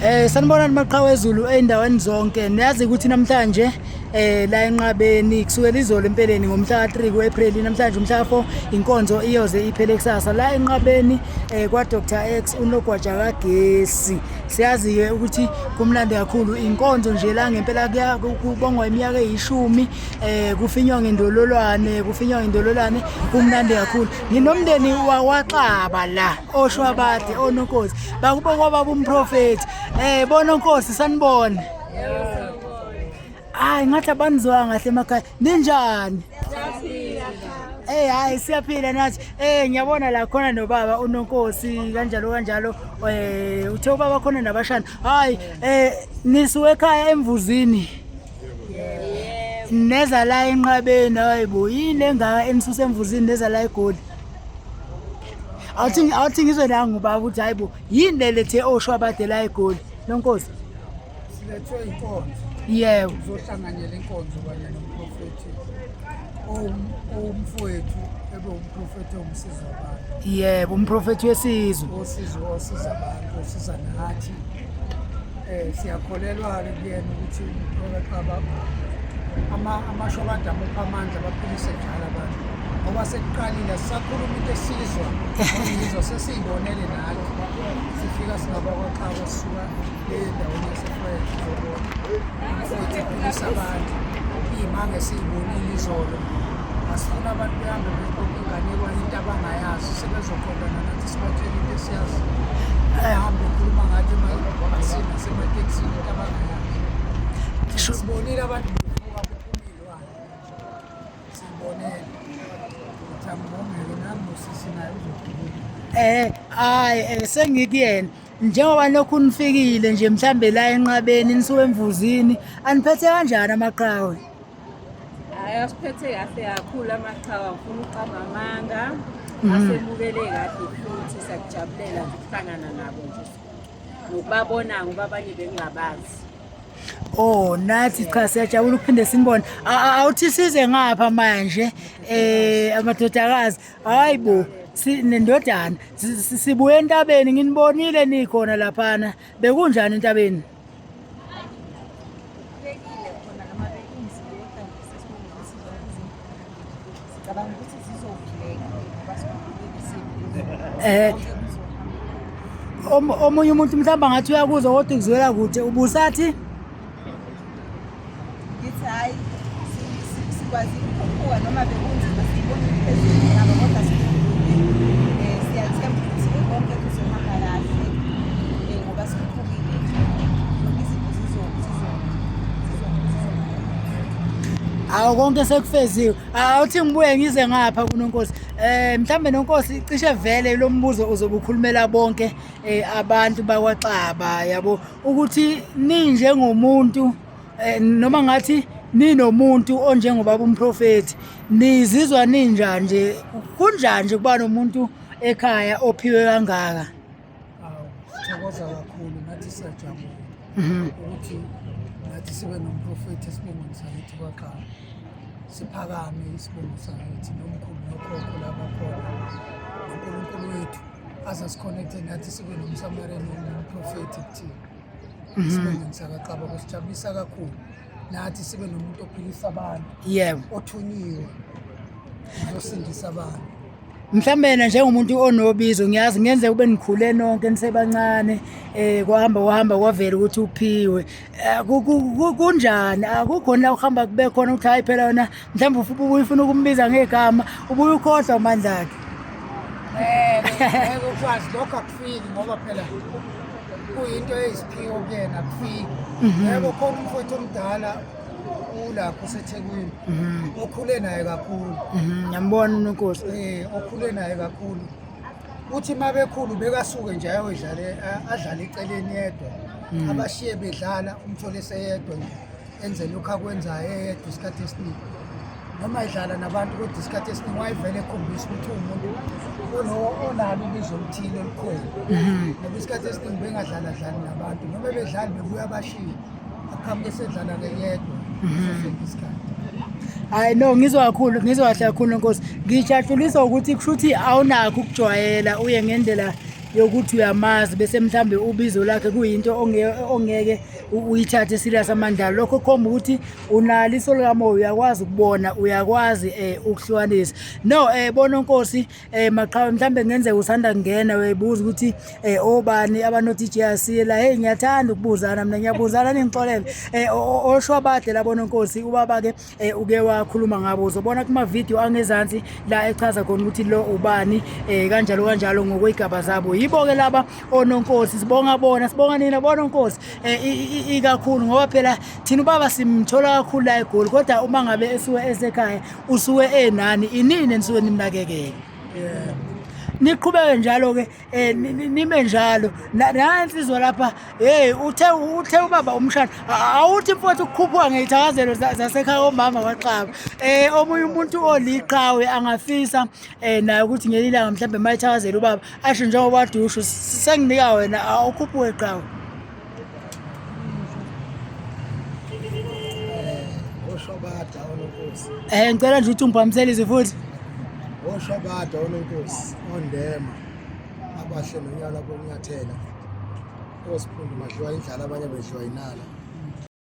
Sanibonani maqhawe ezulu ey'ndaweni zonke. Niyazi ukuthi namhlanje la enqabeni kusukela izolo empeleni ngomhla ka-3 ku-April namhlanje umhla ka-4 inkonzo iyoze iphele kusasa la enqabeni kwa Dr X unogwaja kagesi. Siyazi-ke ukuthi kumnandi kakhulu inkonzo nje la ngempela kubongwa iminyaka eyishumi kufinywa ngendololwane kufinywa ngendololwane kumnandi kakhulu. Nginomndeni wakwaXaba la oshwabade ononkosi bakubo kwababa umprofethi bononkosi sanibona. Hayi ngathi abanizwanga kahle emakhaya. Ninjani? Hayi siyaphila nathi. Ngiyabona la khona nobaba uNonkosi kanjalo kanjalo. Uthe ubaba khona nabashana. Hayi nisuke ekhaya emvuzini. Neza la enqabeni hayibo yini engaka enisuse emvuzini neza la eGoli. Awuthi ngizwe nangu ubaba ukuthi hayibo yini le lethe oshwabade la eGoli. Nonkosi. Silethwe inkonzo. Yebo. Uzohlanganyela inkonzo kanye nomprofethi owumfowethu ebe umprofethi owumsizi wabantu. Yebo, umprofethi wesizwe. Osizo osiza abantu, osiza nathi. Siyakholelwa-ke kuyena ukuthi umprofethi baba amashobada amupha amandla baphilise njalo abantu. Ngoba sekuqalile sisakhuluma into esizwa, ngizwa sesiyibonele nathi. Sifika singabakwaXaba sisuka endaweni yaseFred uzobona umfowethu ephilisa abantu iy'manga esiyibonile izolo. Asifuni abantu behambe bexoxa inganekwane into abangayazi sebezoqondana nathi sibatshele into esiyaziyo. Bahambe bekhuluma ngathi emabhasini nasematekisini into abangayazi. Sibonile abantu bevuka bephuma iy'lwane. Sibonele. Ukuthi angibongeke nami nosisi naye uzokhuluma. Hayi sengikuyena. Njengoba lokhu nifikile nje mhlambe la enqabeni nisuke emvuzini aniphethe kanjani amaqhawe? Hayi asiphethe kahle kakhulu amaqhawe angifuni ukuqamba amanga. Asemukele kahle futhi siyakujabulela nje ukuhlangana nabo nje. Nokubabona ngoba abanye bengingabazi. Oh nathi cha siyajabula ukuphinde sinibone. Awuthi size ngapha manje amadodakazi. Hayibo nendodana sibuye entabeni nginibonile nikhona laphana. Bekunjani entabeni? Bekile khona noma bekunzima kodwa nje sesibonga ukuthi zonke izinto sicabanga ukuthi zizovuleka ngoba sikhuphukile isimo. Konke kuzohamba. Omunye umuntu mhlawumbe angathi uyakuzwa kodwa ukuzwela kude ubusathi Ngithi hhayi sikwazile ukukhuphuka noma bekunzima siyibonile phezulu nabo kodwa sikhuphukile. Siyathemba ukuthi konke kuzohamba kahle ngoba sikhuphukile nje. Zonke izinto Awu konke sekufeziwe. Awuthi ngibuye ngize ngapha kuNonkosi. Mhlambe Nonkosi cishe vele lo mbuzo uzobe ukhulumela bonke abantu bakwaXaba yabo ukuthi ninjengomuntu noma ngathi ninomuntu onjengobaba umprofethi nizizwa ninjani nje kunjani nje kuba nomuntu ekhaya ophiwe kangaka? Awu, sithokoza kakhulu nathi siyajabula ukuthi nathi sibe nomprofethi esibongweni sakithi kwaXaba. Siphakame isibongo sakithi nomkhulu nokhokho labakhona noNkulunkulu wethu aze asikhonethe nathi sibe nomsamareni nomprofethi kuthina. Esibongweni sakaXaba kusijabulisa kakhulu nathi sibe nomuntu ophilisa abantu. Yebo. Othunyiwe uzosindisa abantu. Mhlawumbe yena njengomuntu onobizo ngiyazi ngenzeka ube nikhule nonke nisebancane kwahamba kwahamba kwavela ukuthi uphiwe. Kunjani akukhona la ukuhamba kube khona ukuthi hayi phela wena mhlawumbe ubuye ufuna ukumbiza ngegama ubuye ukhohlwa amandla akhe. Ngeke ukwazi lokho akufiki ngoba phela kuyinto eyisiphiwo kuyena akufiki. Yebo khona umfowethu omdala ulapho useThekwini okhule naye kakhulu. Ngiyambona uNonkosi. Okhule naye kakhulu. Uthi uma bekhulu bekasuke nje ayodlala adlale eceleni yedwa. Abashiye bedlala umthole seyedwa nje enze lokhu akwenzayo eyedwa isikhathi esiningi. Noma edlala nabantu kodwa isikhathi esiningi wayevele ekhombisa ukuthi uwumuntu onalo ubizo oluthile olukhulu. Ngoba isikhathi esiningi bengadlala dlali nabantu noma bedlala bebuya abashiye. Aqhamuke esedlala yedwa ngaso sonke isikhathi. Hayi no ngizwa kakhulu ngizwa kahle kakhulu Nonkosi. Ngijatshuliswa ukuthi kusho ukuthi awunakho ukujwayela uye ngendlela yokuthi uyamazi bese mhlambe ubizo lakhe kuyinto ongeke uyithathe serious amandla. Lokho kukhomba ukuthi unalo iso likamoya, uyakwazi ukubona, uyakwazi ukuhlukanisa. No bononkosi maqhawe, mhlambe kungenzeka usanda kungena uyayibuza ukuthi obani abano DJ Asila. Hey, ngiyathanda ukubuzana mina, ngiyabuzana ningixolele. Oshwabade labo nonkosi, ubaba ke uke wakhuluma ngabo, uzobona kuma video angezansi la echaza khona ukuthi lo ubani kanjalo kanjalo ngokwezigaba zabo. Yibo ke laba ononkosi, sibonga bona, sibonga nina bononkosi ikakhulu, ngoba phela thina ubaba simthola kakhulu la eGoli, kodwa uma ngabe esuke esekhaya usuke enani inini enisuke nimnakekele. Niqhubeke njalo ke, nime njalo. Nansizwa lapha, hey, uthe ubaba umshana awuthi mfowethu ukukhuphuka ngeyithakazelo zasekhaya omama kwaXaba. Omunye umuntu oliqhawe angafisa naye ukuthi ngelinye ilanga mhlawumbe mayithakazela ubaba asho njengoba dusho senginika wena, awukhuphuke qhawe. Oshwabada ononkosi. Ngicela nje ukuthi ungiphamisele futhi. Oshwabada ononkosi ondema abahle nonyawo lapho kunyathela. Osiphundu madliwa indlala abanye bedliwa inala.